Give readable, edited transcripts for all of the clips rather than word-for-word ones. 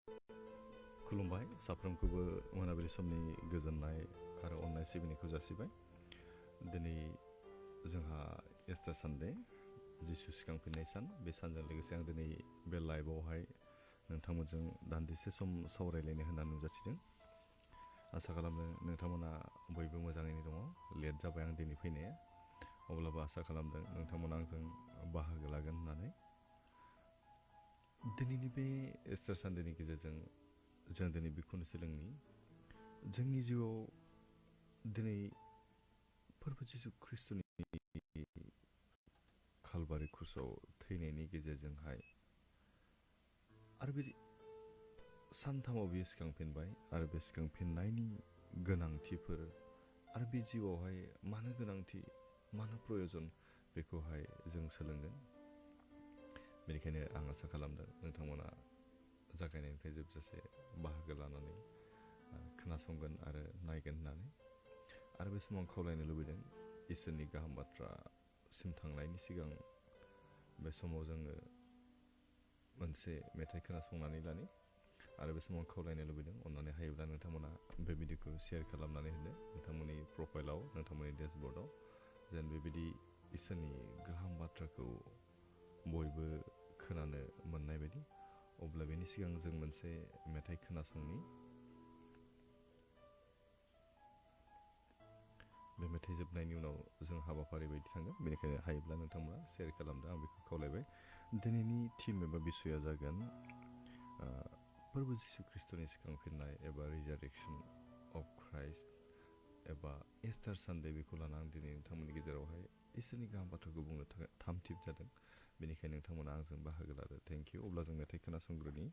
खुलुमबाय साफ्रोमखौबो मोनाबिलि समनि गोजोननाय आरो अननाय सिबिनायखौ जासिबाय। दिनै जोंहा इस्टार सानडे, जिसु सिखांफिननाय सान। बे सानजों लोगोसे आं दिनै बे लाइभआवहाय नोंथांमोनजों दान्दिसे सम सावरायलायनो होननानै नुजाथिदों। आसा खालामो नोंथांमोना बयबो मोजाङैनो दङ। लेट जाबाय आं दिनै फैनाया, अब्लाबो आसा खालामदों नोंथांमोना आंजों बाहागो लागोन होननानै। दिनैनि बे इस्टार सानडेनि गेजेरजों जों दिनै बेखौनो सोलोंनि, जोंनि जिउआव दिनै फोरबो जिसु ख्रिस्ट'नि कालभारि क्रुसाव थैनायनि गेजेरजोंहाय आरो बे सानथामाव बियो सिखांफिनबाय, आरो बे सिखांफिननायनि गोनांथिफोर आरो बे जिउआवहाय मानो गोनांथि, मानो प्रयजन, बेखौहाय जों सोलोंगोन। बेनिखायनो आं आसा खालामदों नोंथांमोना जागायनायनिफ्राय जोबजासे बाहागो लानानै खोनासंगोन आरो नायगोन होननानै। आरो बे समाव आं खावलायनो लुबैदों, इसोरनि गाहाम बाथ्रासिम थांनायनि सिगां बे समाव जोङो मोनसे मेथाइ खोनासंनानै लानि। आरो बे समाव आं खावलायनो लुबैदों, अननानै हायोब्ला नोंथांमोना बे भिडिअखौ शेयार खालामनानै होनो नोंथांमोननि प्रफाइलाव, नोंथांमोननि डेशबर्डआव, जेन बेबायदि इसोरनि गाहाम बाथ्राखौ बयबो खोनानो मोननाय बायदि। अब्ला बेनि सिगां जों मोनसे मेथाइ खोनासंनि। बे मेथाइ जोबनायनि उनाव जों हाबाफारि बायदि थांगोन। बेनिखायनो हायोब्ला नोंथांमोना शेयार खालामदो, आं बेखौ खावलायबाय। दिनैनि थिम एबा बिसया जागोन फोरबो जिसु ख्रिस्ट'नि सिखांफिननाय एबा रिजारेक्सन अफ क्राइस्ट एबा इस्टार सानडे। बेखौ लाना आं दिनै नोंथांमोननि गेजेरावहाय इसोरनि गाहाम बाथ्राखौ बुंनो थाखाय थाम-थिम जादों। बेनिखायनो नोंथांमोना आंजों बाहागो लादो। Thank you. अब्ला जों मेथाइ खोनासंग्रोनि।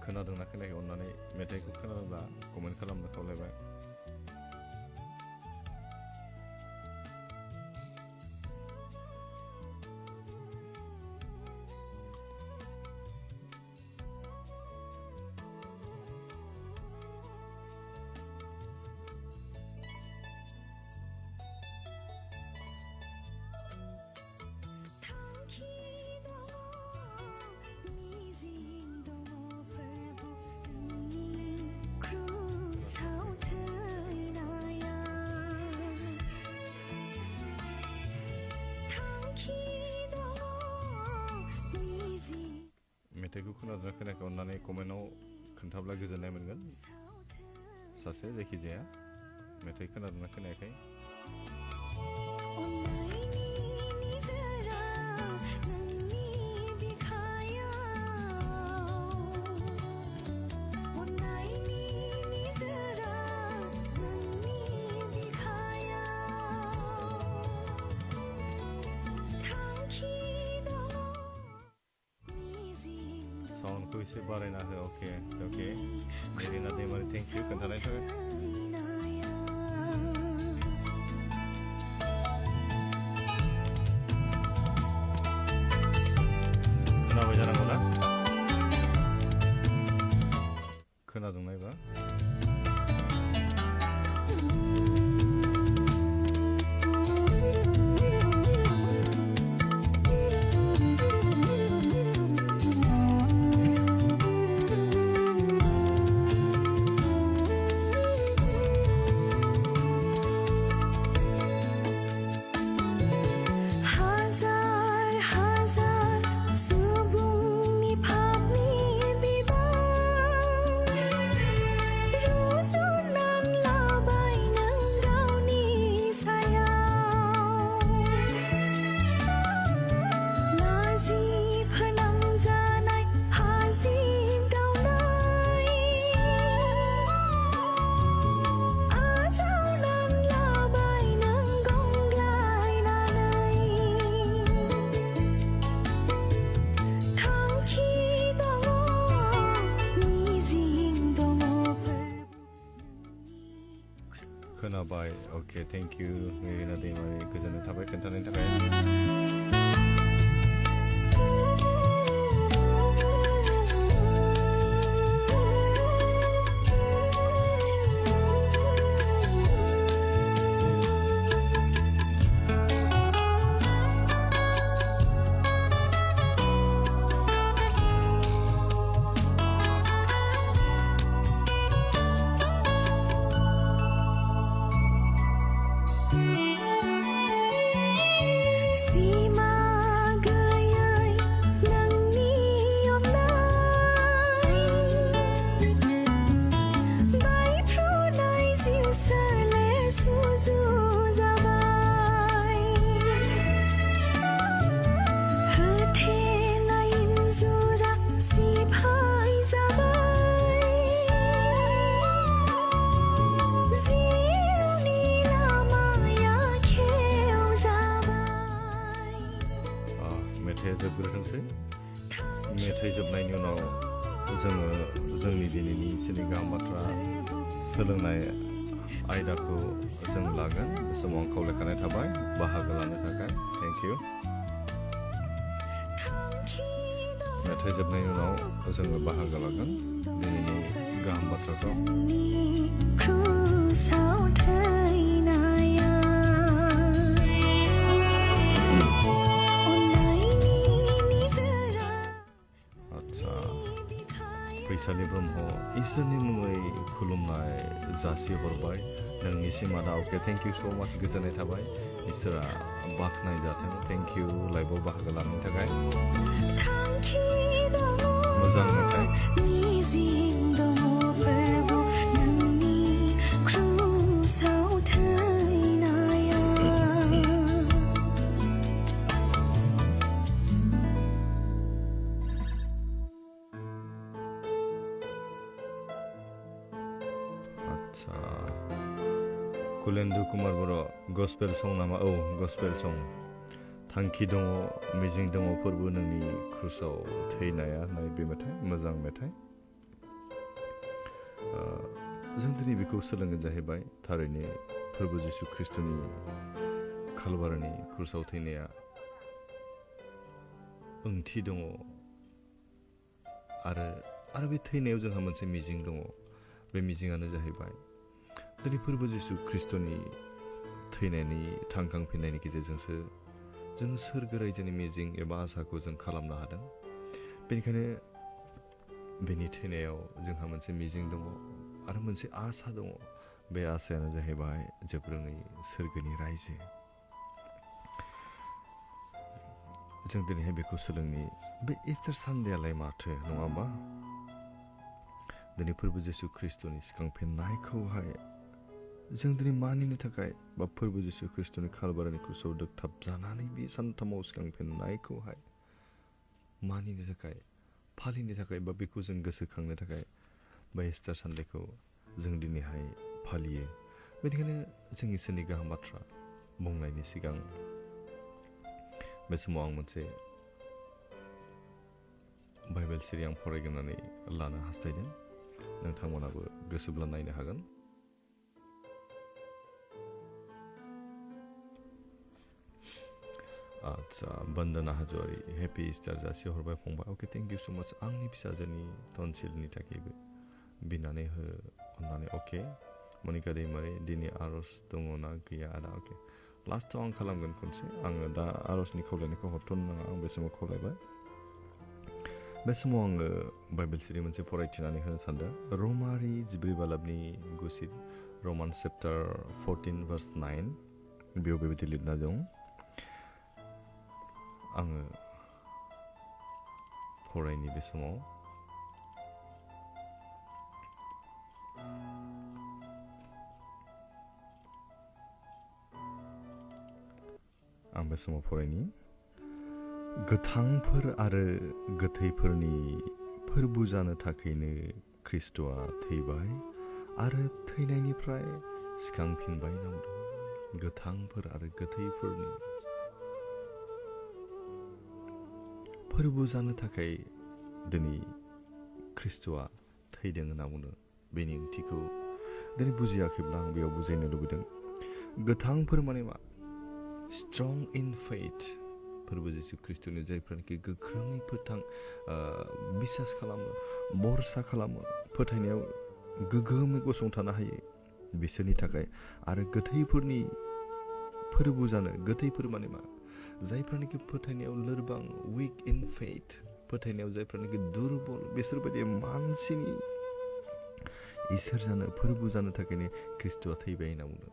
खोनादोंना खोनायाखै अननानै मेथाइखौ खोनादोंब्ला कमेन्ट खालामनो खावलायबाय। मेथाइखौ खोनादोंना खोनायाखै अननानै कमेन्टआव खोन्थाब्ला गोजोननाय मोनगोन। सासे जायखिजाया मेथाइ खोनादोंना खोनायाखै। साउन्डखौ एसे बारायना हो। अके अके। मेरिना दैमारि, थेंक इउ खोन्थानायनि थाखाय। खोनाबाय जानांगौ ना? खोनादोंना एबा? खोनाबाय। अके थेंक इउ मेरिना दैमारि, गोजोननाय थाबाय खोन्थानायनि थाखाय। सोलोंनाय आयदाखौ जों लागोन बे समाव आं खावलायखानाय थाबाय बाहागो लानो थाखाय थेंक इउ मेथाइ जोबनायनि उनाव जोङो बाहागो लागोन दिनैनि गाहाम बाथ्राखौ फैसालि ब्रह्म इसोरनि मुङै खुलुमनाय जासिहरबाय नोंनिसिम आदा okay thank you so' much गोजोननाय थाबाय इसोरा बाख्नाय जाथों थेंक इउ लाइभआव बाहागो लानायनि थाखाय मोजां मेथाइ कुलेन्दु कुमार बर' गस्पेल सं नामा औ गस्पेल सं थांखि दङ मिजिं दङ फोरबो नोंनि क्रुसाव थैनाया होननाय बे मेथाइ मोजां मेथाइ जों दिनै बेखौ सोलोंगोन जाहैबाय थारैनो फोरबो जिसु ख्रिस्ट'नि कालभारिनि क्रुसाव थैनाया ओंथि दङ आरो बे थैनायाव जोंहा मोनसे मिजिं दङ बे मिजिङानो जाहैबाय दिनै फोरबो जिसु ख्रिस्ट'नि थैनायनि थांखांफिननायनि गेजेरजोंसो जों सोरगो रायजोनि मिजिं एबा आसाखौ जों खालामनो हादों बेनिखायनो बेनि थैनायाव जोंहा मोनसे मिजिं दङ आरो मोनसे आसा दङ बे आसायानो जाहैबाय जोबरोङै सोरगोनि रायजो जों दिनैहाय बेखौ सोलोंनि बे इस्टार सानडेयालाय माथो नङा होमबा दिनै फोरबो जिसु ख्रिस्ट'नि सिखांफिननायखौहाय जों दिनै मानिनो थाखाय बा फोरबो जिसु ख्रिस्ट'नि कालभारिनि क्रुसाव दोगथाबजानानै बे सानथामाव सिखांफिननायखौहाय मानिनो थाखाय फालिनो थाखाय बा बेखौ जों गोसोखांनो थाखाय बा इस्टार सानडेखौ जों दिनैहाय फालियो बेनिखायनो जों इसोरनि गाहाम बाथ्रा बुंनायनि सिगां बे समाव आं मोनसे बाइबेल सिरि आं फरायग्रोनानै लानो हास्थायदों नोंथांमोनाबो गोसोब्ला नायनो हागोन आच्छा बन्दना हाजवारि हेपि इस्टार जासिहरबाय फंबाय अके थेंक इउ स' माच आंनि फिसाजोनि टनसिलनि थाखायबो बिनानै हो अननानै अके मनिका दैमारि दिनै आर'ज दङ ना गैया आदा अके लास्टआव आं खालामगोन खनसे आङो दा आर'जनि खावलायनायखौ हरथ'नो नाङा आं बे समाव खावलायबाय बे समाव आङो बाइबेल सिरि मोनसे फरायथिनानै होनो सानदों रमारि 14 बालाबनि गुसि रमान चेप्टार 14 भार्स 9 बेयाव बेबायदि लिरना दं आङो फरायनि बे समाव फरायनि गोथांफोर आरो गोथैफोरनि फोरबो जानो थाखायनो ख्रिस्ट'आ थैबाय आरो थैनायनिफ्राय सिखांफिनबाय नांदों गोथांफोर आरो गोथैफोरनि फोरबो जानो थाखाय दिनै ख्रिस्ट'आ थैदों होनना बुंदों बेनि ओंथिखौ दिनै बुजियाखैब्ला आं बेयाव बुजायनो लुबैदों गोथांफोर माने मा स्ट्रं इन फेथ फोरबो जिसु ख्रिस्ट'नि जायफ्रानोखि गोख्रोङै बिसास खालामो भरसा खालामो फोथायनायाव गोग्गोमै गसंथानो हायो बिसोरनि थाखाय आरो गोथैफोरनि फोरबो जानो गोथैफोर माने मा जायफ्रानोखि फोथायनायाव लोरबां उइक इन फेथ फोथायनायाव जायफ्रानोखि दुरबल बिसोरबायदि मानसिनि इसोर जानो फोरबो जानो थाखायनो ख्रिस्ट'आ थैबाय होनना बुंदों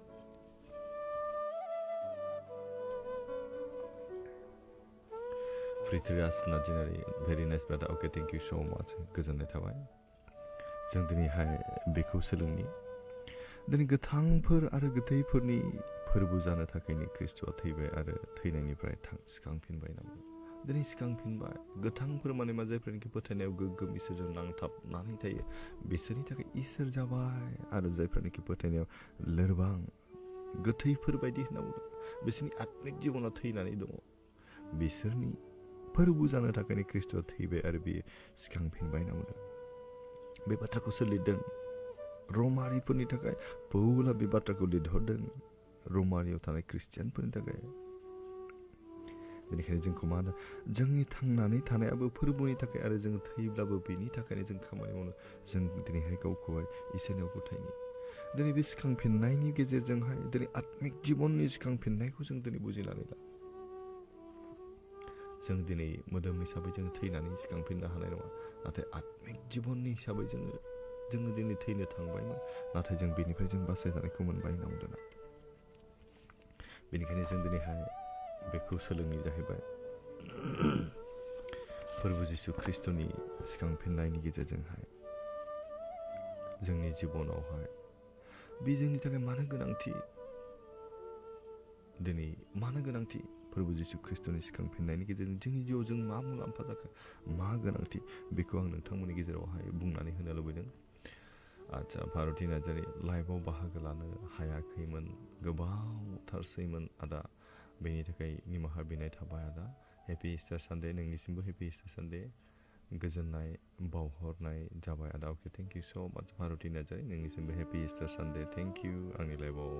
प्रिथ्रियास नार्जिनारि very nice brother okay thank you so' much गोजोननाय थाबाय जों दिनैहाय बेखौ सोलोंनि दिनै गोथांफोर आरो गोथैफोरनि फोरबो जानो थाखायनो ख्रिस्ट'आ थैबाय आरो थैनायनिफ्राय सिखांफिनबाय नामा दिनै सिखांफिनबाय गोथांफोर माने मा जायफ्रानोखि फोथायनायाव गोग्गोम इसोरजों नांथाबनानै थायो बिसोरनि थाखाय इसोर जाबाय आरो जायफ्रानोखि फोथायनायाव लोरबां गोथैफोर बायदि होनना बुंदों बिसोरनि आत्मिक जिबना थैनानै दङ बिसोरनि फोरबो जानो थाखायनो ख्रिस्ट'आ थैबाय आरो बियो सिखांफिनबाय होनना बुंदों बे बाथ्राखौ सोर लिरदों रमारिफोरनि थाखाय पौला बे बाथ्राखौ लिरहरदों रमारियाव थानाय ख्रिस्टियानफोरनि थाखाय। बेनिखायनो जोंखौ मा होनो जोंनि थांनानै थानायाबो फोरबोनि थाखाय आरो जों थैब्लाबो बेनि थाखायनो जों खामानि मावनो जों दिनैहाय गावखौहाय इसोरनियाव गथायनि दिनै बे सिखांफिननायनि गेजेरजोंहाय दिनै आत्मिक जिबननि सिखांफिननायखौ जों दिनै बुजिनानै ला। जों दिनै मोदोम हिसाबै जों थैनानै सिखांफिननो हानाय नङा, नाथाय आत्मिक जिबननि हिसाबै जोङो दिनै थैनो थांबायमोन, नाथाय जों बेनिफ्राय जों बासायजानायखौ मोनबाय होनना बुंदों। बेनिखायनो जों दिनैहाय बेखौ सोलोंनाय जाहैबाय फोरबो जिसु ख्रिस्ट'नि सिखांफिननायनि गेजेरजोंहाय जोंनि जिबनावहाय बे जोंनि थाखाय मानो गोनांथि, दिनै मानो गोनांथि फोरबो जिसु ख्रिस्ट'नि सिखांफिननायनि गेजेरजों जोंनि जिउआव जों मा मुलाम्फा जाखो, मा गोनांथि, बेखौ आं नोंथांमोननि गेजेरावहाय बुंनानै होनो लुबैदों। आदसा भारती नार्जारी लाइभआव बाहागो लानो हायाखैमोन, गोबावथारसैमोन आदा, बेनि थाखाय निमाहा बिनाय थाबाय आदा। हेपि इस्टार सानडे, नोंनिसिमबो हेपि इस्टार सानडे गोजोननाय बावहरनाय जाबाय आदा। Okay, thank you so' much Bharati Narzary, नोंनिसिमबो happy Easter Sunday, thank you आंनि लाइभआव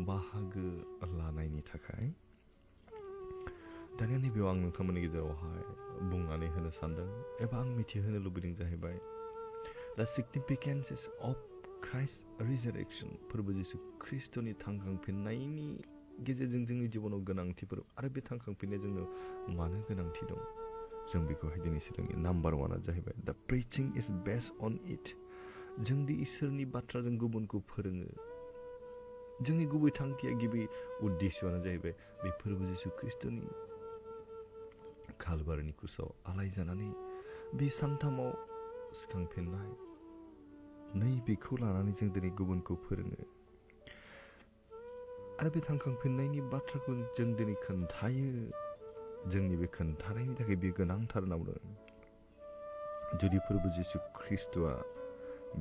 बाहागो लानायनि थाखाय। दानिया नैबेयाव आं नोंथांमोननि गेजेरावहाय बुंनानै होनो सानदों एबा आं मिथिहोनो लुबैदों जाहैबाय दा सिगनिफिकेन्सेस अफ क्राइस्ट रिजारेक्सन, फोरबो जिसु ख्रिस्ट'नि थांखांफिननायनि गेजेरजों जोंनि जिबनाव गोनांथिफोर आरो बे थांखांफिननाया जोंनो मानो गोनांथि दं, जों बेखौहाय दिनै सोलोंनि। नाम्बार वानआ जाहैबाय दा प्रिचिं इज बेस्ड अन इट। जों दि इसोरनि बाथ्राजों गुबुनखौ फोरोङो, जोंनि गुबै थांखिया गिबि उद्देश्यआनो जाहैबाय बे फोरबो जिसु ख्रिस्ट'नि कालभारिनि क्रुसाव आलायजानानै बे सानथामाव सिखांफिननाय, नै बेखौ लानानै जों दिनै गुबुनखौ फोरोङो आरो बे थांखांफिननायनि बाथ्राखौ जों दिनै खोन्थायो। जोंनि बे खोन्थानायनि थाखाय बे गोनांथार होनना बुंदों। जुदि फोरबो जिसु ख्रिस्ट'आ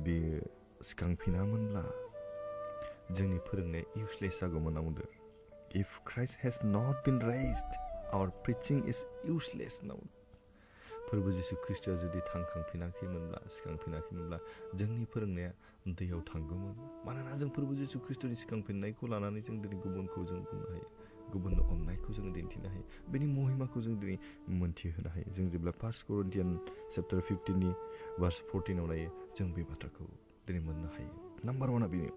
बेयो सिखांफिनामोनब्ला जोंनि फोरोंनाया इउसलेस जागौमोन होनना बुंदों। इफ क्राइस्ट हेज नट बिन रेज्ड आवर प्रिचिं इज इउसलेस होनना बुंदों। फोरबो जिसु ख्रिस्ट'आ जुदि थांखांफिनाखैमोनब्ला, सिखांफिनाखैमोनब्ला जोंनि फोरोंनाया दैयाव थांगौमोन। मानोना जों फोरबो जिसु ख्रिस्ट'नि सिखांफिननायखौ लानानै जों दिनै गुबुनखौ जों बुंनो हायो, गुबुननो अननायखौ जों दिन्थिनो हायो, बेनि महिमाखौ जों दिनै मोन्थिहोनो हायो। जों जेब्ला 1 करिन्थियान चेप्टार 15 भार्स 14 नायो, जों बे बाथ्राखौ दिनै मोननो हायो। नाम्बार वानआ बेनो।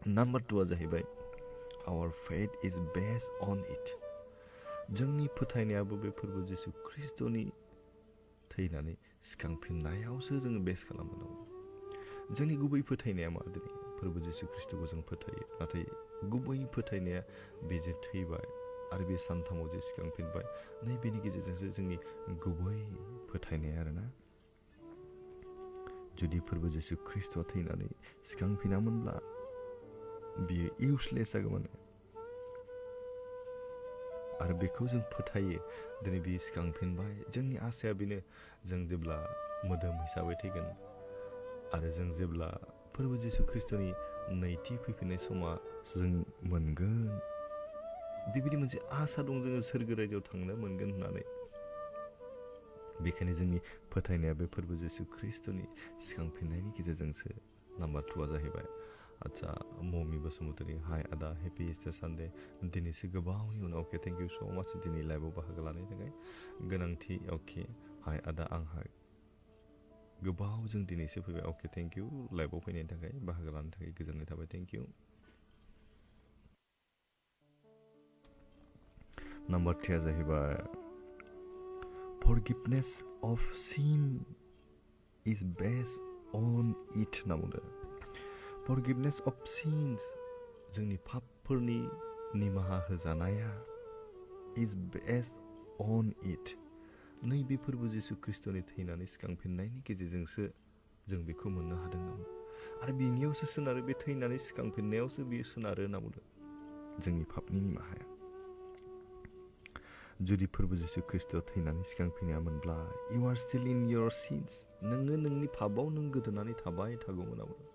नाम्बार टुआ जाहैबाय आवर फेथ इज बेस्ड अन इट। जोंनि फोथायनायाबो बे फोरबो जिसु ख्रिस्ट'नि थैनानै सिखांफिननायावसो जोङो बेस खालामनांगौ। जोंनि गुबै फोथायनाया मा? दिनै फोरबो जिसु ख्रिस्ट'खौ जों फोथायो, नाथाय गुबै फोथायनाया बे जे थैबाय आरो बे सानथामाव जे सिखांफिनबाय, नै बेनि गेजेरजोंसो जोंनि गुबै फोथायनाया आरोना। जुदि फोरबो जिसु ख्रिस्ट'आ थैनानै सिखांफिनामोनब्ला बियो इउसलेस जागौमोन आरो बेखौ जों फोथायो। दिनै बियो सिखांफिनबाय, जोंनि आसाया बेनो, जों जेब्ला मोदोम हिसाबै थैगोन आरो जों जेब्ला फोरबो जिसु ख्रिस्ट'नि नैथि फैफिननाय समा जों मोनगोन, बेबायदि मोनसे आसा दं, जोङो सोरगो रायजोआव थांनो मोनगोन होननानै। बेखायनो जोंनि फोथायनाया बे फोरबो जिसु ख्रिस्ट'नि सिखांफिननायनि गेजेरजोंसो। नाम्बार टुआ जाहैबाय आदसा ममि बसुमतारी, हाय आदा, हेपि इस्टार सानडे, दिनैसो गोबावनि उनाव। अके, थेंक इउ स' माच दिनै लाइभआव बाहागो लानायनि थाखाय गोनांथि। अके, हाय आदा, आंहा गोबावजों दिनैसो फैबाय। अके, थेंक इउ लाइभआव फैनायनि थाखाय, बाहागो लानो थाखाय गोजोननाय थाबाय, थेंक इउ। नाम्बार थ्रिआ जाहैबाय फरगिभनेस अफ सिन इज बेस्ड अन इट होनना बुंदों। फरगिभनेस अफ सिन्स, जोंनि पापफोरनि निमाहा होजानाया इज बेस्ड अन इट। नैबे फोरबो जिसु ख्रिस्ट'नि थैनानै सिखांफिननायनि गेजेरजोंसो जों बेखौ मोननो हादों आरो बेनियावसो सोनारो, बे थैनानै सिखांफिननायावसो बेयो सोनारो होनना बुंदों जोंनि पापनि निमाहाया। जुदि फोरबो जिसु ख्रिस्ट'आ थैनानै सिखांफिनामोनब्ला you are still in your sins, नोङो नोंनि पापाव नों गोदोनानै थाबाय थागौमोन होनना बुंदों।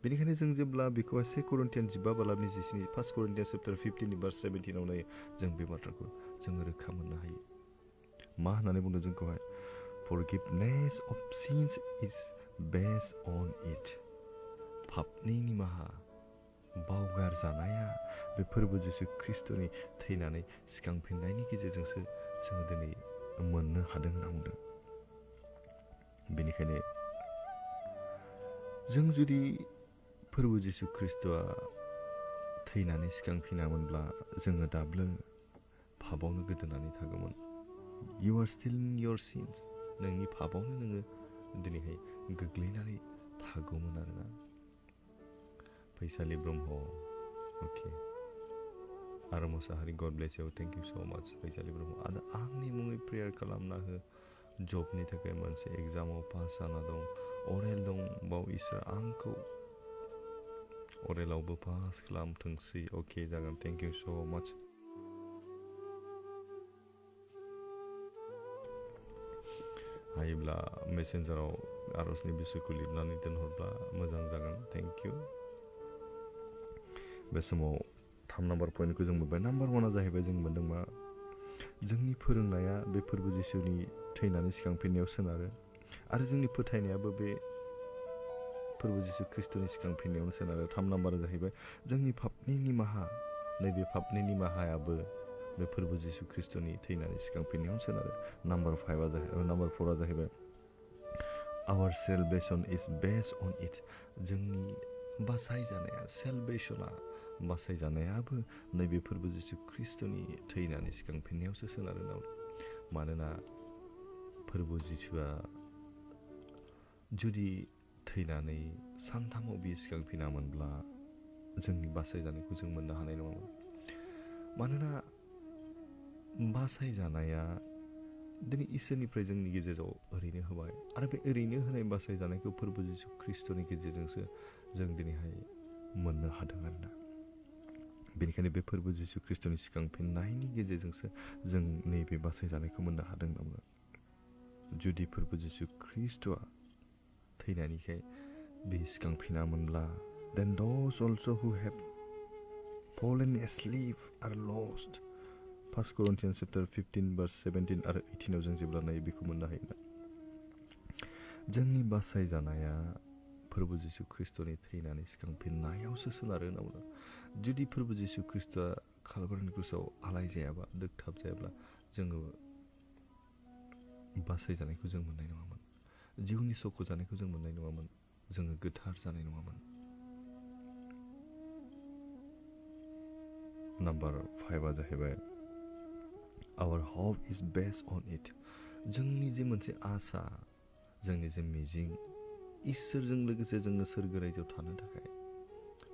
बेनिखायनो जों जेब्ला बेखौहाय 2 करिन्थियान 15:27, 1 करिन्थियान चेप्टार 15 भार्स 17 नायो, जों बे बाथ्राखौ जोङो रोखा मोननो हायो। मा होननानै बुंदों जोंखौहाय? Forgiveness of sins is based on it. पापनि निमाहा बावगार जानाया बे फोरबो जिसु ख्रिस्टनि थैनानै सिखांफिननायनि गेजेरजोंसो जों दिनै मोननो हादों होनना बुंदों। बेनिखायनो जों जुदि फोरबो जिसु ख्रिस्टआ थैनानै सिखांफिनामोनब्ला जोङो दाबो पापावनो गोदोनानै थागौमोन। You are still in your sins. नोंनि पापावनो नोङो दिनैहाय गोग्लैनानै थागौमोन आरोना। फैसालि ब्रह्म, अके, आरो मोसाहारि, गड bless U, thank you so माच फैसालि ब्रह्म। आरो आंनि मुङै प्रेयार खालामना हो, जबनि थाखाय मोनसे एग्जामाव पास जाना दं, अरेल दं, बाव इसोर आंखौ अरेलावबो पास खालामथोंसै। अके जागोन, थेंक इउ सो माच। हायोब्ला मेसेन्जाराव आरजनि बिसयखौ लिरनानै दोनहरब्ला मोजां जागोन, थेंक इउ। बे समाव 3 नाम्बार पइन्टखौ जों मोनबाय। नाम्बार 1आ जाहैबाय जों मोनदों मा जोंनि फोरोंनाया बे फोरबो जिसुनि थैनानै सिखांफिननायाव सोनारो आरो जोंनि फोथायनायाबो बे फोरबो जिसु ख्रिस्टनि सिखांफिननायावनो सोनारो। 3 नाम्बारा जाहैबाय जोंनि पापनि निमाहा, नैबे पापनि निमाहायाबो बे फोरबो जिसु ख्रिस्टनि थैनानै सिखांफिननायावनो सोनारो। नाम्बार 4आ जाहैबाय our salvation is based on it. जोंनि बासायजानाया, सेलभेसना, बासायजानायाबो नैबे फोरबो जिसु ख्रिस्टनि थैनानै सिखांफिननायावसो सोनारो। मानोना फोरबो जिसुआ जुदि थैनानै सानथामाव बियो सिखांफिनामोनब्ला जोंनि बासायजानायखौ जों मोननो हानाय नङामोन। मानोना बासायजानाया दिनै इसोरनिफ्राय जोंनि गेजेराव ओरैनो होबाय आरो बे ओरैनो होनाय बासायजानायखौ फोरबो जिसु ख्रिस्टनि गेजेरजोंसो जों दिनैहाय मोननो हादों आरोना। बेनिखायनो बे फोरबो जिसु ख्रिस्टनि सिखांफिननायनि गेजेरजोंसो जों नैबे बासायजानायखौ मोननो हादों होनना बुङो। जुदि फोरबो जिसु ख्रिस्टआ थैनायनिखाय बे सिखांफिनामोनब्ला then those also who have fallen asleep are lost. 1 Corinthians chapter 15 verse 17 आरो 18 जों जेब्ला नायो बेखौ मोननो हायोना। जोंनि बासायजानाया फोरबो जिसु ख्रिस्टनि थैनानै सिखांफिननायावसो सोनारो होनना बुङो। जुदि फोरबो जिसु ख्रिस्टआ कालभारिनि क्रुसाव आलाय जायाबा, दोगथाब जायाब्ला जोङो बासायजानायखौ जों मोननाय नङामोन, जिउनि सख' जानायखौ जों मोननाय नङामोन, जोङो गोथार जानाय नङामोन। नाम्बार 5आ जाहैबाय our hope is based on it. जोंनि जे मोनसे आसा, जोंनि जे मिजिं, इसोरजों लोगोसे जोङो सोरगो रायजोआव थानो थाखाय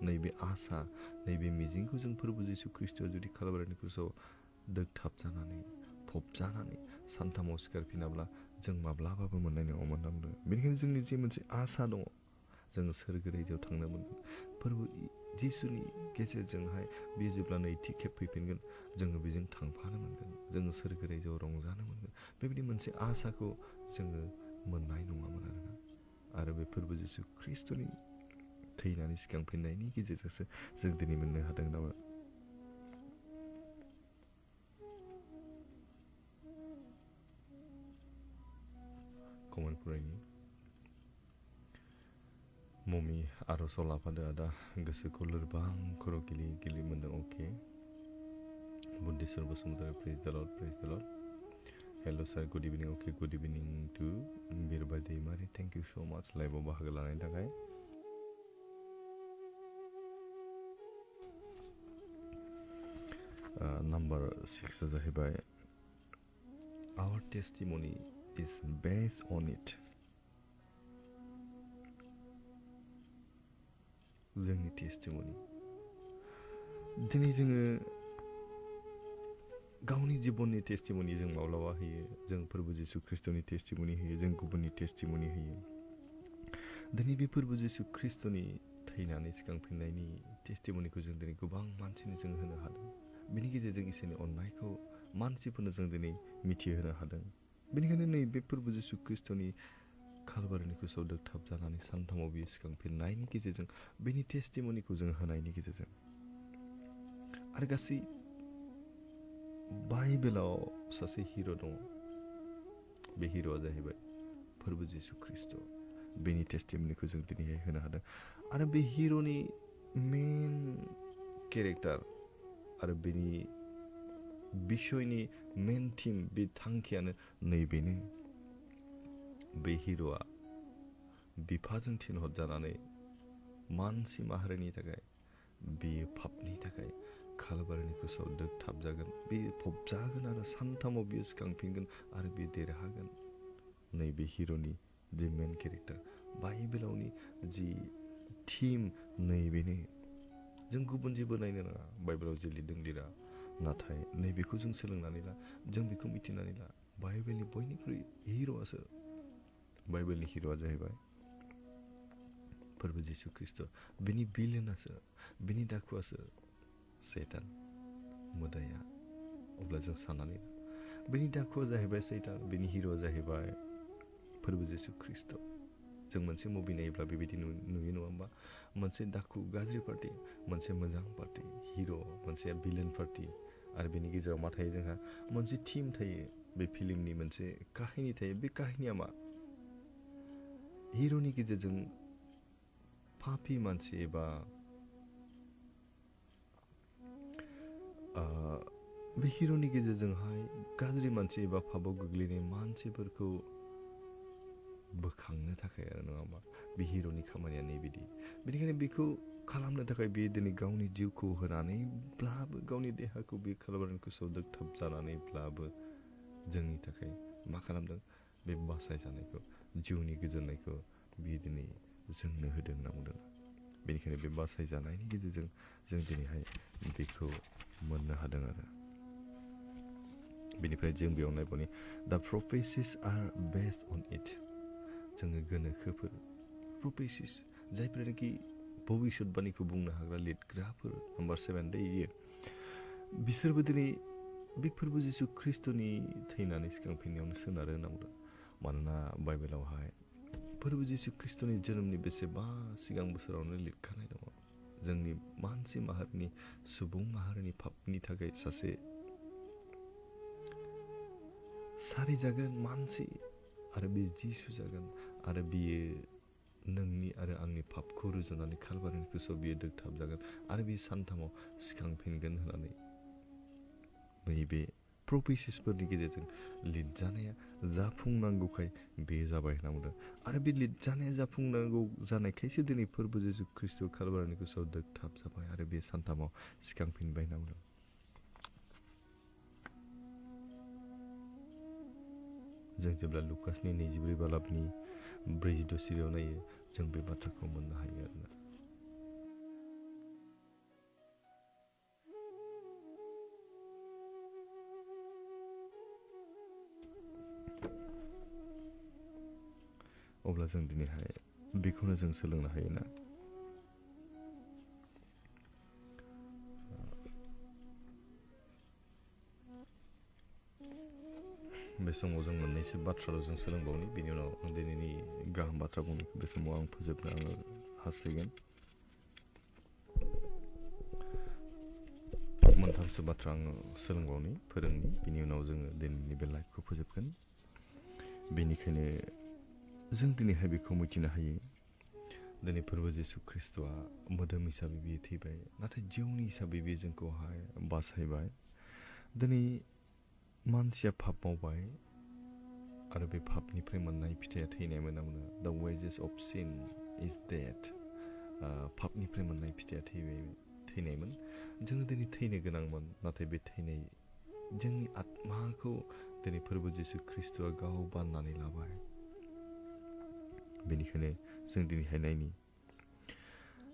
नैबे आसा, नैबे मिजिंखौ जों फोरबो जिसु ख्रिस्टआ जुदि कालभारिनि क्रुसाव दोगथाब जानानै, फबजानानै सानथामाव सिखारफिनाब्ला जों माब्लाबाबो मोननाय नङामोन होनना बुंदों। बेनिखायनो जोंनि जे मोनसे आसा दङ, जोङो सोरगो रायजोआव थांनो मोनगोन, फोरबो जिसुनि गेजेरजोंहाय बियो जेब्ला नैथि खेब फैफिनगोन जोङो बेजों थांफानो मोनगोन, जोङो सोरगो रायजोआव रंजानो मोनगोन, बेबायदि मोनसे आसाखौ जोङो मोननाय नङामोन आरोना। आरो बे फोरबो जिसु ख्रिस्टनि थैनानै सिखांफिननायनि गेजेरजोंसो जों दिनै मोननो हादों नामा। कमेन्ट फरायनि। ममि आर'जाव लाफादो आदा, गोसोखौ लोरबां खर' गिलि गिलि मोनदों। Okay, Buddhiswar Basumatary, praise the Lord, praise the Lord. Hello' sir, good evening. Okay, good evening to Birbai Daimary, thank you so much लाइभआव बाहागो लानायनि थाखाय। नाम्बार 6आ जाहैबाय our testimony is based on it. जोंनि टेस्टिमनि, दिनै जोङो गावनि जिबननि टेस्टिमनि जों माब्लाबा होयो, जों फोरबो जिसु ख्रिस्टनि टेस्टिमनि होयो, जों गुबुननि टेस्टिमनि होयो। दिनै बे फोरबो जिसु ख्रिस्टनि थैनानै सिखांफिननायनि टेस्टिमनिखौ जों दिनै गोबां मानसिनो जों होनो हादों। बेनि गेजेरजों इसोरनि अननायखौ मानसिफोरनो जों दिनै मिथिहोनो हादों। बेनिखायनो नै बे फोरबो जिसु ख्रिस्टनि कालभारिनि क्रुसाव दोगथाब जानानै सानथामाव बियो सिखांफिननायनि गेजेरजों बेनि टेस्टिमनिखौ जों होनायनि गेजेरजों आरो गासै बाइबेलाव सासे हिर' दङ। बे हिर'आ जाहैबाय फोरबो जिसु ख्रिस्ट। बेनि टेस्टिमनिखौ जों दिनैहाय होनो हादों आरो बे हिर'नि मेन केरेक्टार आरो बेनि बिसयनि मेन थिम बे थांखियानो नैबेनो बे हिर'आ बिफाजों थिनहरजानानै मानसि माहारिनि थाखाय बेयो पापनि थाखाय कालभारिनि क्रुसाव दोगथाबजागोन बे फबजागोन आरो सानथामाव बियो सिखांफिनगोन आरो बे देरहागोन नैबे हिर'नि जि मेन केरेक्टार बाइबेलावनि जि थिम नैबेनो जों गुबुन जेबो नायनो नाङा बाइबेलाव जि लिरदों लिरा नाथाय नैबेखौ जों सोलोंनानै ला जों बेखौ मिथिनानै ला बाइबेलनि बयनिख्रुइ हिर'आसो बाइबेलनि हिर'आ जाहैबाय फोरबो जिसु ख्रिस्ट बिनि बिलेनासो बिनि दाखुआसो सैतान मोदाया अब्ला जों साननानै ला बिनि दाखुआ जाहैबाय सैतान बिनि हिर'आ जाहैबाय फोरबो जिसु ख्रिस्ट जों मोनसे मुभि नायोब्ला बेबायदि नुयो नङा होमबा मोनसे दाखु गाज्रि पार्टि मोनसे मोजां पार्टि हिर' मोनसे भिलेन पार्टि आरो बेनि गेजेराव मा थायो जोंहा मोनसे थिम थायो बे फिल्मनि मोनसे काहिनी थायो बे काहिनीया मा हिर'नि गेजेरजों पापि मानसि एबा बे हिर'नि गेजेरजोंहाय गाज्रि मानसि एबा पापाव गोग्लैनाय मानसिफोरखौ बोखांनो थाखाय आरो नङा होमबा बे हिर'नि खामानिया नैबिदि बेनिखायनो बेखौ खालामनो थाखाय बे दिनै गावनि जिउखौ होनानैब्लाबो गावनि देहाखौ बे कालभारिनि क्रुसाव दोगथाब जानानैब्लाबो जोंनि थाखाय मा खालामदों बे बासायजानायखौ जिउनि गोजोननायखौ बियो दिनै जोंनो होदों होनना बुंदों बेनिखायनो बे बासायजानायनि गेजेरजों जों दिनैहाय बेखौ मोननो हादों आरो बेनिफ्राय जों बेयाव नायबावनि दा प्रफेसिस आर बेस्ड अन इट जोङो गोनोखोफोर प्रफेसिस जायफोरनाखि भबिष्यतबाणीखौ बुंनो हाग्रा लिरग्राफोर नाम्बार 7 दैयो बिसोरबो दिनै बे फोरबो जिसु ख्रिस्ट'नि थैनानै सिखांफिननायावनो सोनारो होनना बुंदों मानोना बाइबेलावहाय फोरबो जिसु ख्रिस्ट'नि जोनोमनि बेसेबा सिगां बोसोरावनो लिरखानाय दङ जोंनि मानसि माहारिनि सुबुं माहारिनि पापनि थाखाय सासे सारिजागोन मानसि आरो बे जिसु जागोन आरो बियो नोंनि आरो आंनि पापखौ रुजुनानै कालभारिनि क्रुसाव बियो दोगथाबजागोन आरो बियो सानथामाव सिखांफिनगोन होननानै नैबे प्रफेसिसफोरनि गेजेरजों लिरजानाया जाफुंनांगौखाय बे जाबाय होनना बुंदों आरो बे लिरजानाया जाफुंनांगौ जानायखायसो दिनै फोरबो जिसु ख्रिस्ट' कालभारिनि क्रुसाव दोगथाबजाबाय आरो बे सानथामाव सिखांफिनबाय होनना बुंदों जों जेब्ला लुकासनि 24 बालाबनि 46 सिरियाव नायो जों बे बाथ्राखौ मोननो हायो आरोना अब्ला जों दिनैहाय बेखौनो जों सोलोंनो हायोना बे समाव जों मोननैसो बाथ्राल' जों सोलोंबावनि बेनि उनाव आं दिनैनि गाहाम बाथ्रा बुंनायखौ बे समाव आं फोजोबनो आङो हास्थायगोन मोनथामसो बाथ्रा आङो सोलोंबावनि फोरोंनि बिनि उनाव जोङो दिनैनि बे लाइफखौ फोजोबगोन बेनिखायनो जों दिनैहाय बेखौ मिथिनो हायो दिनै फोरबो जिसु ख्रिस्ट'आ मोदोम हिसाबै बियो थैबाय नाथाय जिउनि हिसाबै बियो जोंखौहाय बासायबाय दिनै मानसिया पाप मावबाय आरो बे पापनिफ्राय मोननाय फिथाइया थैनाय मोना मोनो दा वेजेस अफ सिन इज डेथ पापनिफ्राय मोननाय फिथाइया थैनायमोन जोङो दिनै थैनो गोनांमोन नाथाय बे थैनाय जोंनि आत्माखौ दिनै फोरबो जिसु ख्रिस्ट'आ गाव बाननानै लाबाय बेनिखायनो जों दिनैहाय नायनि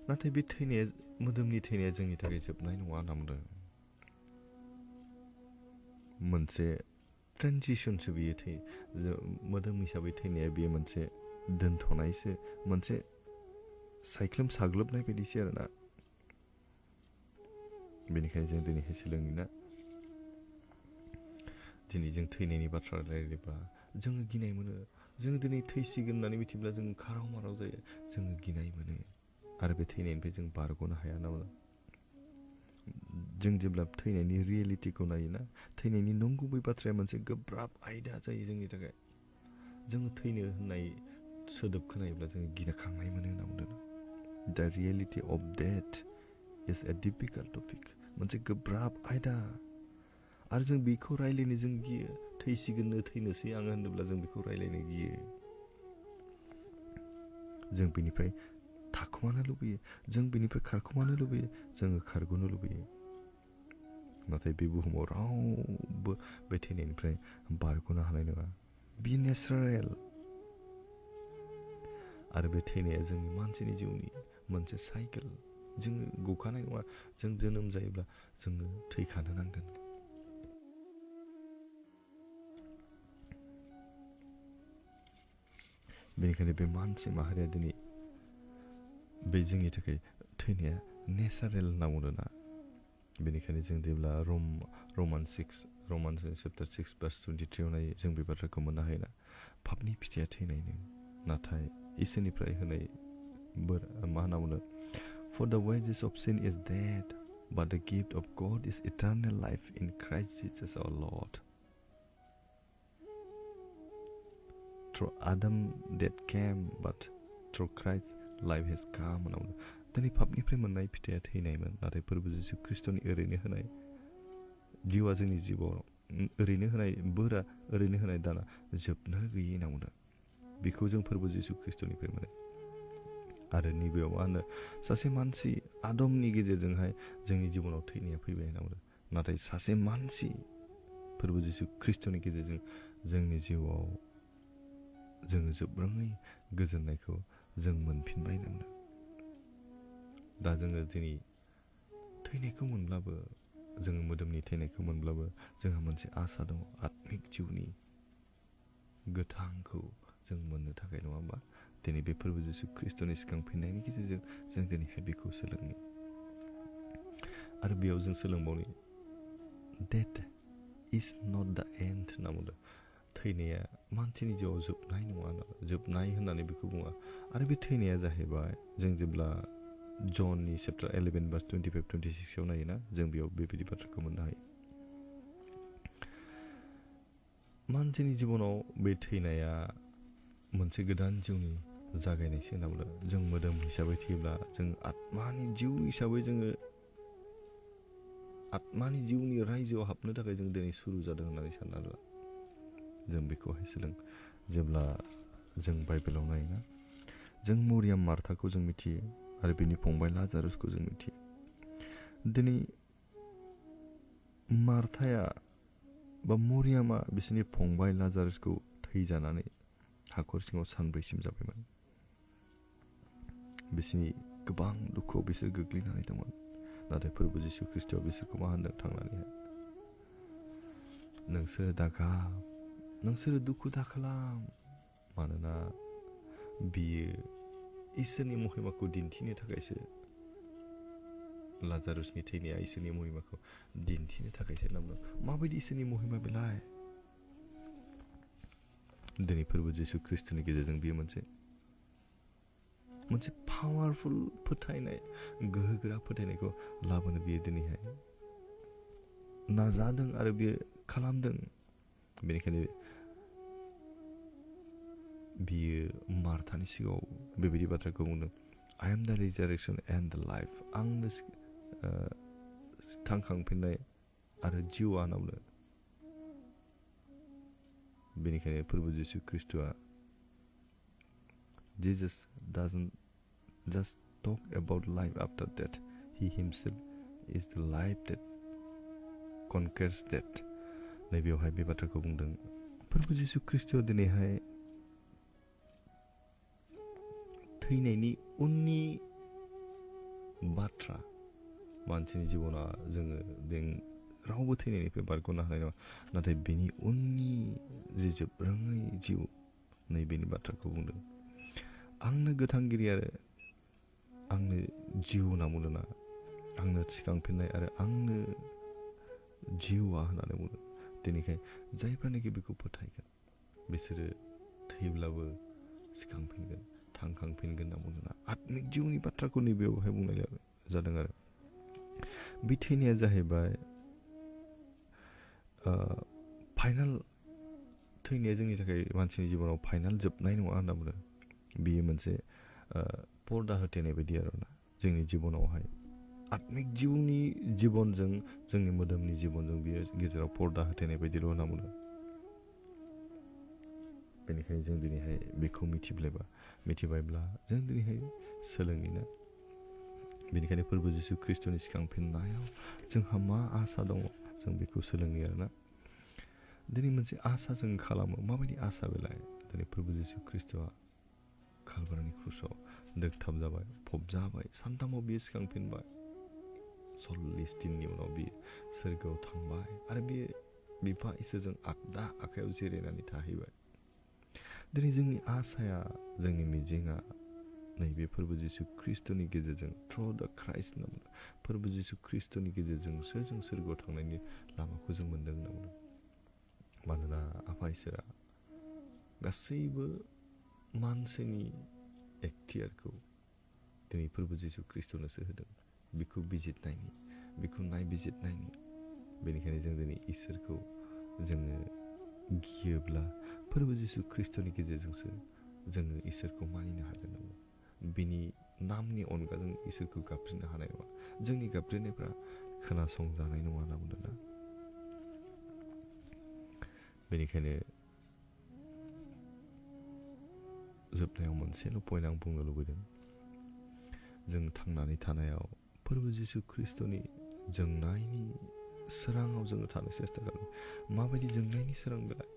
नाथाय बे थैनाया मोदोमनि थैनाया जोंनि थाखाय जोबनाय नङा होनना बुंदों मोनसे ट्रेनजिशनसो बियो मोदोम हिसाबै थैनाया बेयो मोनसे दोनथ'नायसो मोनसे सायख्लुम साग्लोबनाय बायदिसो आरोना बेनिखायनो जों दिनैहाय सोलोंना दिनै जों थैनायनि बाथ्रा रायलायोब्ला जोङो गिनाय मोनो जोङो दिनै थैसिगोन होननानै मिथिब्ला जों खाराव माराव जायो जोङो गिनाय मोनो आरो बे थैनायनिफ्राय जों बारग'नो हाया ना जों जेब्ला थैनायनि रियेलिटिखौ नायोना थैनायनि नंगुबै बाथ्राया मोनसे गोब्राब आयदा जायो जोंनि थाखाय जोङो थैनो होननाय सोदोब खोनायोब्ला जोङो गिखांनाय मोनो होनना बुंदों. The reality of death is a difficult topic. मोनसे गोब्राब आयदा. आरो जों बेखौ रायलायनो जों गियो. थैसिगोननो थैनोसै आङो होनोब्ला जों बेखौ रायलायनो गियो. जों बेनिफ्राय थाखुमानो लुबैयो. जों बेनिफ्राय खारखुमानो लुबैयो. जोङो खारग'नो लुबैयो. नाथाय बे बुहुमाव रावबो बे थैनायनिफ्राय बारग'नो हानाय नङा. बि नेचारेल. आरो बे थैनाया जोंनि मानसिनि जिउनि मोनसे साइकेल. जोङो गखानाय नङा. जों जोनोम जायोब्ला जोङो थैखानो नांगोन. बेनिखायनो बे मानसि माहारिया दिनै बे जोंनि थाखाय थैनाया नेचारेल होनना बुङोना. बेनिखायनो जों जेब्ला रमान चैप्टार 6 भार्स 23 नायो जों बे बाथ्राखौ मोननो हायोना. पापनि फिथाइया थैनायनो, नाथाय इसोरनिफ्राय होनाय मा होनना बुङो, For the wages of sin is death, but the gift of God is eternal life in Christ Jesus our Lord. Through Adam death came, but through Christ life has come. दिनै पापनिफ्राय मोननाय फिथाइया थैनायमोन, नाथाय फोरबो जिसु ख्रिस्ट'नि ओरैनो होनाय जिउआ जोंनि जिउआव ओरैनो होनाय बोरा, ओरैनो होनाय दाना जोबनो गैयै होनना बुंदों. बेखौ जों फोरबो जिसु ख्रिस्ट'निफ्राय मोनो. आरो नैबेयाव मा होनो, सासे मानसि आदमनि गेजेरजोंहाय जोंनि जिबनाव थैनाया फैबाय होनना बुंदों. नाथाय सासे मानसि फोरबो जिसु ख्रिस्ट'नि गेजेरजों जोंनि जिउआव जोङो जोबलाङै गोजोननायखौ जों मोनफिनबाय होनना बुंदों. दा जोङो दिनै थैनायखौ मोनब्लाबो, जोङो मोदोमनि थैनायखौ मोनब्लाबो जोंहा मोनसे आसा दङ, आत्मिक जिउनि गोथांखौ जों मोननो थाखाय, नङा होमबा? दिनै बे फोरबो जिसु ख्रिस्ट'नि सिखांफिननायनि गेजेरजों जों दिनैहाय बेखौ सोलोंनो. आरो बेयाव जों सोलोंबावनो, death is not the end होनना बुंदों. थैनाया मानसिनि जिउआव जोबनाय नङा, जोबनाय होननानै बेखौ बुङा. आरो बे थैनाया जाहैबाय, जों जेब्ला जननि चैप्टार 11 भार्स 25-26 आव नायोना, जों बेयाव बेबायदि बाथ्राखौ मोननो हायो. मानसिनि जिबनाव बे थैनाया मोनसे गोदान जिउनि जागायनायसो होनना बुंदों. जों मोदोम हिसाबै थैयोब्ला जों आत्मानि जिउ हिसाबै जोङो आत्मानि जिउनि रायजोआव हाबनो थाखाय जों दिनै सुरु जादों होननानै सानना ला. जों बेखौहाय जेब्ला जों बाइबेलाव नायोना, जों मरियाम मार्थाखौ जों मिथियो आरो बिनि फंबाय लाजारुसखौ जों मिथियो. दिनै मार्थाया बा मरियामा बिसोरनि फंबाय लाजारुसखौ थैजानानै हाखर सिङाव सानब्रैसिम जाबायमोन. बिसोरनि गोबां दुखुआव बिसोर गोग्लैनानै दंमोन. नाथाय फोरबो जिसु ख्रिस्ट'आ बिसोरखौ मा होनदों थांनानैहाय, नोंसोरो दागाब, नोंसोरो दुखु दाखालाम, मानोना बियो इसोरनि महिमाखौ दिन्थिनो थाखायसो, लाजारुसनि थैनाया इसोरनि महिमाखौ दिन्थिनो थाखायसो होनना बुंदों. माबायदि इसोरनि महिमा बेलाय? दिनै फोरबो जिसु ख्रिस्ट'नि गेजेरजों बियो मोनसे पावारफुल फोथायनाय, गोहोगोरा फोथायनायखौ लाबोनो बियो दिनैहाय नाजादों आरो बियो खालामदों. बेनिखायनो बियो मार्थानि सिगाङाव बेबायदि बाथ्राखौ बुंदों, I am the resurrection and the life. आंनो थांखांफिननाय आरो जिउआ होनना बुंदों. बेनिखायनो फोरबो जिसु ख्रिस्ट'आ, Jesus doesn't just talk about life after death. He himself is the life that conquers death. नैबेयावहाय बे बाथ्राखौ बुंदों. फोरबो जिसु ख्रिस्ट'आ दिनैहाय थैनायनि उननि बाथ्रा, मानसिनि जिबना जोङो रावबो थैनायनिफ्राय बारग'नो हानाय नङा, नाथाय बेनि उननि जि जोबरोङै जिउ, नैबेनि बाथ्राखौ बुंदों. आंनो गोथांगिरि आरो आंनो जिउ होनना बुंदोंना, आंनो सिखांफिननाय आरो आंनो जिउआ होननानै बुंदों. दिनैखाय जायफ्रानोखि बेखौ फोथायगोन, बिसोरो थैब्लाबो सिखांफिनगोन, थांखांफिनगोन होनना बुंदोंना. आत्मिक जिउनि बाथ्राखौ नैबेयावहाय बुंनाय जादों. आरो बे थैनाया जाहैबाय फाइनाल, थैनाया जोंनि थाखाय मानसिनि जिबनाव फाइनाल जोबनाय नङा होनना बुंदों. बेयो मोनसे पर्दा होथेनाय बायदि आरोना जोंनि जिबनावहाय आत्मिक जिउनि जिबनजों जोंनि मोदोमनि जिबनजों बियो गेजेराव पर्दा होथेनाय बायदिल' होनना बुङो। बेनिखायनो जों दिनैहाय बेखौ मिथिबायब्ला जों दिनैहाय सोलोंनिना। बेनिखायनो फोरबो जिसु ख्रिस्ट'नि सिखांफिननायाव जोंहा मा आसा दङ जों बेखौ सोलोंनि आरोना। दिनै मोनसे आसा जों खालामो। माबायदि आसा बेलाय? दिनै फोरबो जिसु ख्रिस्ट'आ कालभारिनि क्रुसाव दोगथाब जाबाय, फबजाबाय, सानथामाव बियो सिखांफिनबाय। 40 दिननि उनाव बियो सोरगोआव थांबाय आरो बियो बिफा इसोरजों आगदा आखायाव जिरायनानै थाहैबाय। दिनै जोंनि आसाया, जोंनि मिजिङा नैबे फोरबो जिसु ख्रिस्ट'नि गेजेरजों थ्रु द क्राइस्ट होनना बुङो। फोरबो जिसु ख्रिस्ट'नि गेजेरजोंसो जों सोरगोआव थांनायनि लामाखौ जों मोन्दों होनना बुङो। मानोना आफा इसोरा गासैबो मानसिनि एक्टियारखौ दिनै फोरबो जिसु ख्रिस्ट'नोसो होदों। बिखौ बिजिरनायनि, बिखौ नायबिजिरनायनि। बेनिखायनो जों दिनै इसोरखौ जोङो गियोब्ला फोरबो जिसु ख्रिस्ट'नि गेजेरजोंसो जोङो इसोरखौ मानिनो हागोन नामा? बिनि नामनि अनगा जों इसोरखौ गाबज्रिनो हानाय नङा। जोंनि गाबज्रिनायफ्रा खोनासंजानाय नङा होनना बुंदों ना। बेनिखायनो जोबनायाव मोनसेल' पइन्ट आं बुंनो लुबैदों। जों थांनानै थानायाव फोरबो जिसु ख्रिस्ट'नि जोंनायनि सोराङाव जोङो थानो सेस्था खालामो। माबायदि जोंनायनि सोरां बेलाय?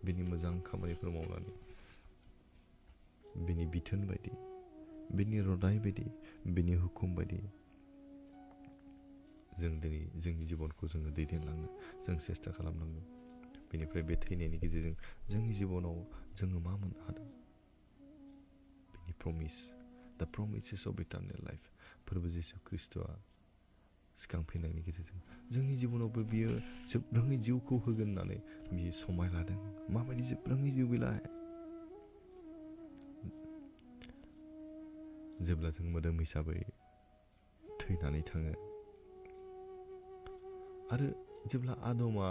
बिनि मोजां खामानिफोर मावनानै, बिनि बिथोन बायदि, बिनि रदाय बायदि, बिनि हुकुम बायदि जों दिनै जोंनि जिबनखौ जोङो दैदेनलांनो जों सेस्था खालामनांगौ। बेनिफ्राय बे थैनायनि गेजेरजों जोंनि जिबनाव जोङो मा मोननो हादों? बिनि प्रमिस, दा प्रमिसेस अफ इटारनेल लाइफ। फोरबो जिसु ख्रिस्ट'आ सिखांफिननायनि गेजेरजों जोंनि जिबनावबो बियो जोबरोङै जिउखौ होगोन होननानै बियो समाय लादों। माबायदि जोबरोङै जिउ बेलाय? जेब्ला जों मोदोम हिसाबै थैनानै थाङो आरो जेब्ला आदमा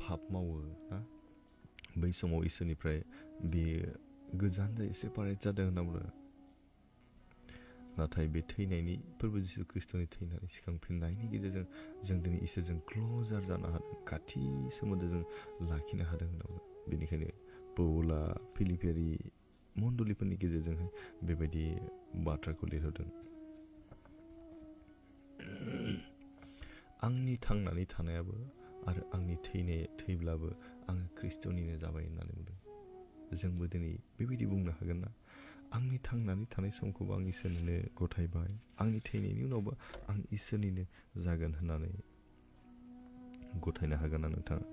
पाप मावो ना, बै समाव इसोरनिफ्राय बेयो गोजान जायो, सेपारेट जादों होनना बुङो। नाथाय बे थैनायनि, फोरबो जिसु ख्रिस्ट'नि थैनानै सिखांफिननायनि गेजेरजों जों दिनै इसोरजों क्ल'जार जानो हादों, खाथि सोमोन्दो जों लाखिनो हादों होनना बुङो। बेनिखायनो पौला फिलिपियारि मण्डलिफोरनि गेजेरजोंहाय बेबायदि बाथ्राखौ लिरहरदों। आंनि थांनानै थानायाबो आरो आंनि थैब्लाबो आङो ख्रिस्ट'निनो जाबाय होननानै बुंदों। जोंबो दिनै बेबायदि बुंनो हागोन ना? आंनि थांनानै थानाय समखौबो आं इसोरनिनो गथायबाय, आंनि थैनायनि उनावबो आं इसोरनिनो जागोन होननानै गथायनो हागोन ना नोंथाङा?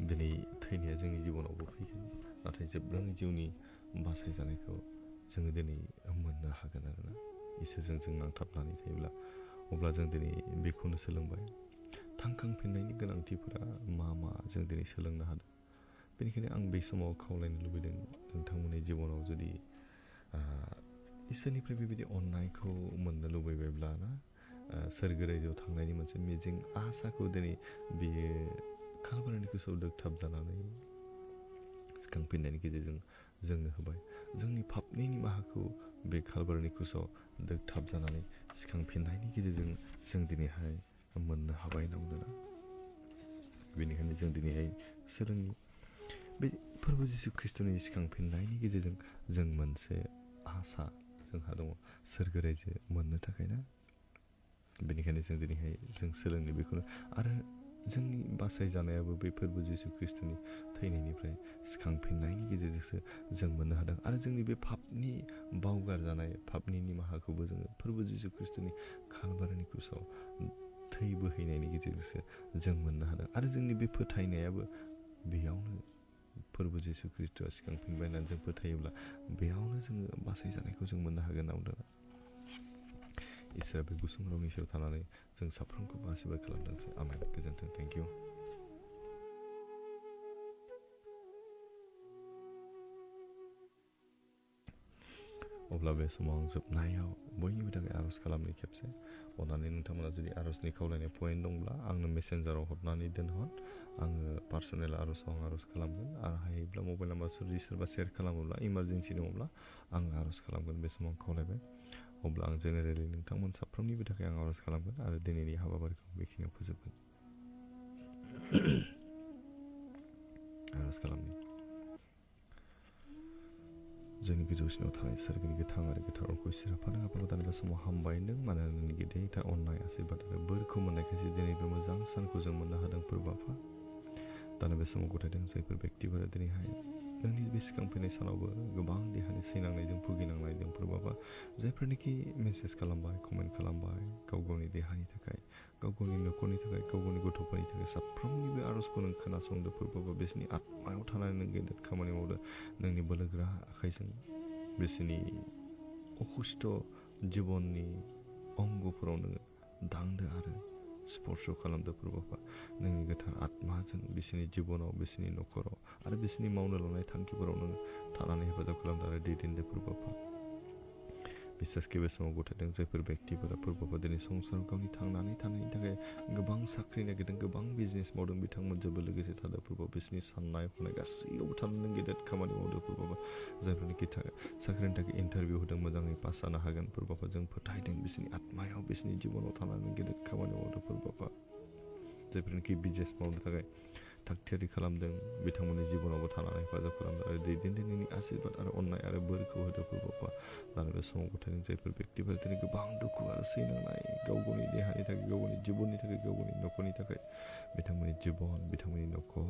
दिनै थैनाया जोंनि जिबनावबो फैगोन, नाथाय जोबरोङै जिउनि बासायजानायखौ जोङो दिनै मोननो हागोन आरोना। इसोरजों जों नांथाबनानै थायोब्ला अब्ला जों दिनै बेखौनो सोलोंबाय। थांखांफिननायनि गोनांथिफोरा मा मा जों दिनै सोलोंनो हादों। बेनिखायनो आं बे समाव खावलायनो लुबैदों, नोंथांमोननि जिबनाव जुदि इसोरनिफ्राय बेबायदि अननायखौ मोननो लुबैबायब्ला ना, सोरगो रायजोआव थांनायनि मोनसे मिजिं आसाखौ दिनै बियो कालभारिनि क्रुसाव दोगथाब जानानै सिखांफिननायनि गेजेरजों जोंनो होबाय। जोंनि पापनि निमाहाखौ बे कालभारिनि क्रुसाव दोगथाब जानानै सिखांफिननायनि गेजेरजों जों दिनैहाय मोननो हाबाय होनना बुंदों। बेनिखायनो जों दिनैहाय सोलोंनि, बे फोरबो जिसु ख्रिस्ट'नि सिखांफिननायनि गेजेरजों जों मोनसे आसा जोंहा दङ, सोरगो रायजो मोननो थाखाय ना। बेनिखायनो जों दिनैहाय जों सोलोंनो बेखौनो, आरो जोंनि बासायजानायाबो बे फोरबो जिसु ख्रिस्ट'नि थैनायनिफ्राय सिखांफिननायनि गेजेरजोंसो जों मोननो हादों। आरो जोंनि बे पापनि बावगारजानाय, पापनि निमाहाखौबो जोङो फोरबो जिसु ख्रिस्ट'नि कालभारिनि क्रुसाव थै बोहैनायनि गेजेरजोंसो जों मोननो हादों। आरो जोंनि बे फोथायनायाबो बेयावनो, फोरबो जिसु ख्रिस्ट'आ सिखांफिनबाय होननानै जों फोथायोब्ला बेयावनो जोङो बासायजानायखौ जों मोननो हागोन होनना बुंदों। इसोरा बे गुसुं रावनि सायाव थानानै जों साफ्रोमखौबो आशीर्बाद खालामदोंसै। आमेन। गोजोन्थों। Thank you. अब्ला बे समाव आं जोबनायाव बयनिबो थाखाय आर'ज खालामनो खेबसे अननानै नोंथांमोना जुदि आर'जनि खावलायनाय पइन्ट दंब्ला आंनो मेसेन्जाराव हरनानै दोनहर आङो पार्सनेल आर'जाव आं आर'ज खालामगोन आरो हायोब्ला मबाइल नाम्बार जुदि सोरबा सेयार खालामोब्ला इमारजेन्सि दङब्ला आं आर'ज खालामगोन बे समाव खावलायबाय अब्ला आं जेनेरेलि नोंथांमोन साफ्रोमनिबो थाखाय आं आर'ज खालामगोन आरो दिनैनि हाबाफारिखौ बेखिनियाव फोजोबगोन आर'ज खालामनि जोंनि गोजौसिनाव थानाय सोरगिदिं गोथां आरो गोथार अरखौ इसोर आफानो आफाखौ दानि बे समाव हामबायदों मानोना नोंनि गिदिर अननाय आशीर्बाद आरो बोरखौ मोननायखायसो दिनै बे मोजां सानखौ जों मोननो हादों फोरबो आफा दानि बे समाव गथायदों जायफोर बेक्तिफोरा दिनैहाय नोंनि बे सिगां फैनाय सानावबो गोबां देहानि सैनांनायजों भुगिनांनायजों फोरबो आफा जायफोरनिखि मेसेज खालामबाय कमेन्ट खालामबाय गाव गावनि देहानि थाखाय गाव गावनि न'खरनि थाखाय गाव गावनि गथ'फोरनि थाखाय साफ्रोमनिबो आर'जखौ नों खोनासंदो फोरबो आफा बिसोरनि आत्मायाव थानानै नों गेदेर खामानि मावदो नोंनि बोलोगोरा आखाइजों बिसोरनि अखुस्थ' जिबननि अंगफोराव नोङो दांदो आरो स्पर्श खालामदो फोरबो आफा नोंनि गोथार आत्माजों बिसोरनि जिबनाव बिसोरनि न'खराव आरो बिसोरनि मावनो लानाय थांखिफोराव नोङो थानानै हेफाजाब खालामदो आरो दैदेनदो फोरबो आफा बिसेसके बे समाव गथायदों जायफोर बेक्तिफोरा फोरबो आफा दिनै संसाराव गावनि थांनानै थानायनि थाखाय गोबां साख्रि नागिरदों गोबां बिजनेस मावदों बिथांमोनजोंबो लोगोसे थादों फोरबो बिसोरनि साननाय हनाय गासैयावबो थानानै गेदेर खामानि मावदों फोरबो आफा जायफोरनिखि साख्रिनि थाखाय इन्टारभिउ होदों मोजाङै पास जानो हागोन फोरबो आफा जों फोथायदों बिसोरनि आत्मायाव बिसोरनि जिबनाव थानानै गेदेर खामानि मावदों फोरबो आफा जायफोरनिखि बिजनेस मावनो थाखाय थागथियारि खालामदों बिथांमोननि जिबनावबो थानानै हेफाजाब खालामदों आरो दैदेननायनि आशीर्बाद आरो अननाय आरो बोरखौ होदो फोरबो आफा दानि बे समाव गथायदों जायफोर बेक्तिफोरा दिनै गोबां दुखु आरो सैनांनाय गाव गावनि देहानि थाखाय गाव गावनि जिबननि थाखाय गाव गावनि न'खरनि थाखाय बिथांमोननि जिबन बिथांमोननि न'खर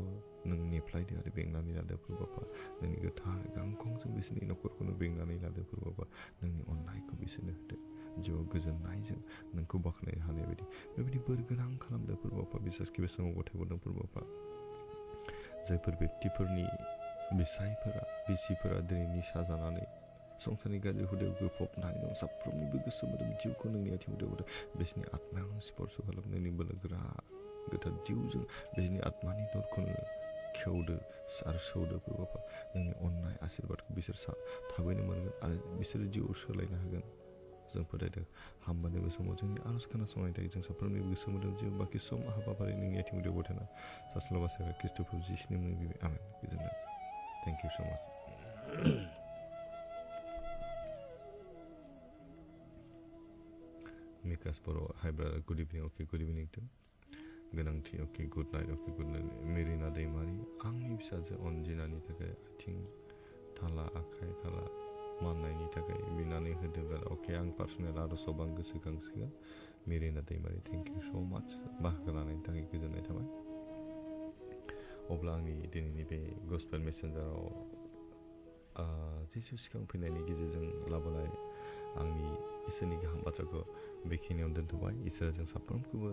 नों नेफ्लायदो आरो बेंनानै लादो फोरबो आफा नोंनि गोथार गांखंजों बिसोरनि न'खरखौनो बेंनानै लादो फोरबो आफा नोंनि अननायखौ बिसोरनो होदो जिउआव गोजोननायजों नोंखौ बाख्नायनो हानाय बायदि बेबायदि बोर गोनां खालामदो फोरबो आफा बिसेसके बे समाव गथायहरदों फोरबो आफा जायफोर बेक्तिफोरनि बिसिफोरा दिनै निसा जानानै संसारनि गाज्रि हुदायाव गोफबनानै दं साफ्रोमनिबो गोसो मोदोम जिउखौ नोंनि आथिं हुदायाव होदो बिसोरनि आत्मायाव स्पर्श खालामनायनि बोलोगोरा गोथार जिउजों बिसोरनि आत्मानि दरखौ नोङो खेवदो आरो सौदो फोरबो आफा नोंनि अननाय आशीर्बादखौ बिसोर थाबैनो मोनगोन आरो बिसोरो जिउआव सोलायनो हागोन जों फोथायदों हामबानि बे समाव जोंनि आर'ज खोनासंनायनि थाखाय जों साफ्रोमनिबो गोसो मोदोम जिउ बाखि सम हाबाफारि नोंनि आथिं हुदायाव गथायना सास्लाबासै खृष्टफोर जिसुनि मुङै बिबाय आमेन गोजोनथों थेंक इउ स' माच मिकास बर' हाय brother good evening okay good evening two गोनांथि अके गुड नाइट अके गुड नाइट मेरिना दैमारि आंनि फिसाजो अनजिनानि थाखाय आथिं थाला आखाइ थाला माननायनि थाखाय बिनानै होदो ब्रादार अके आं पार्सनेल आर'जाव आं गोसोखांसिगोन मेरिना दैमारि थेंक इउ स' माच बाहागो लानायनि थाखाय गोजोननाय थाबाय अब्ला आंनि दिनैनि बे गस्पेल मेसेन्जाराव जिसु सिगां फैनायनि गेजेरजों लाबोनाय आंनि इसोरनि गाहाम बाथ्राखौ बेखिनियाव दोनथ'बाय इसोरा जों साफ्रोमखौबो